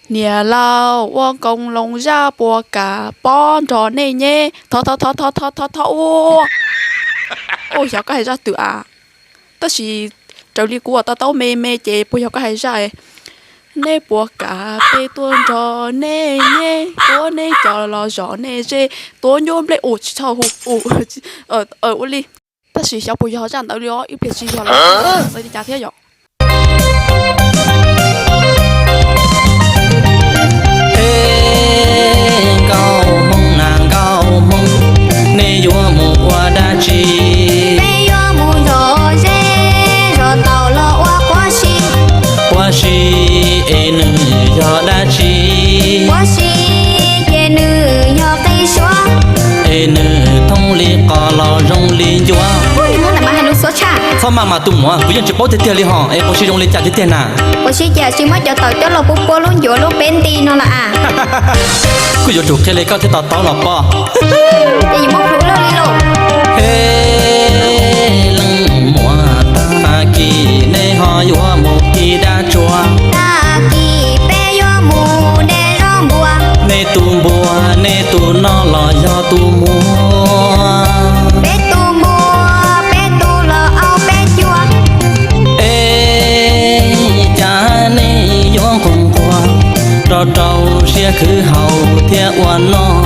Niam laus, ua nkoos loo zaj puas kam pob nrog nej nyeb? Thov thov thov thov thov thov thov ua. Ua xyov koj hais zaj twg a. Tab sis raws li kuv uas to taub me me ces puas yog koj hais zaj, nej puas kam peb tuaj nrog nej nyeb, tuav nej cov los zom nej zej, tuav nyuaj nplej ua tsis txhob hu ua li. Tab sis xyov puas yog zaj ntawd li os, ib pliag tsis yog lawm li cas thiab yom. Nkauj Hmoob na Nkauj Hmoob, nej yuav mus ua dab tsi? Peb yuav mus zom zej zom taum los ua quab si. Quab si es nws yog dab tsi? Quab si ces nws yog qe suab. Es nws thoob li qos los zoo li ncuav? Txhob maj mas tus muam, kuv yeej tsis paub tiag tiag li hos, es quab si zoo li cas tiag tiag na? Quab si ces tsis muab cov taum coj los pub puab lub ncuav lub peb nti no los as. Kuj yuav tsum qhia li koj thiaj to taub los pob. Ces yuav muab plhuav lawj li lauj. He leej muam, tag kis nej ho yuav mus kis dab tsuag? Tag kis peb yuav mus de zaub npua. Nej tus npua, nej tus no los yog tus muag? Peb tus npua, peb tus los au peb cuag. Es cas nej yuav nquag nquag, rau rau siab khwv haus thiab ua noj,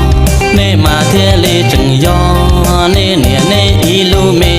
nej mas thiaj li tseem yog nej niam nej ib lub me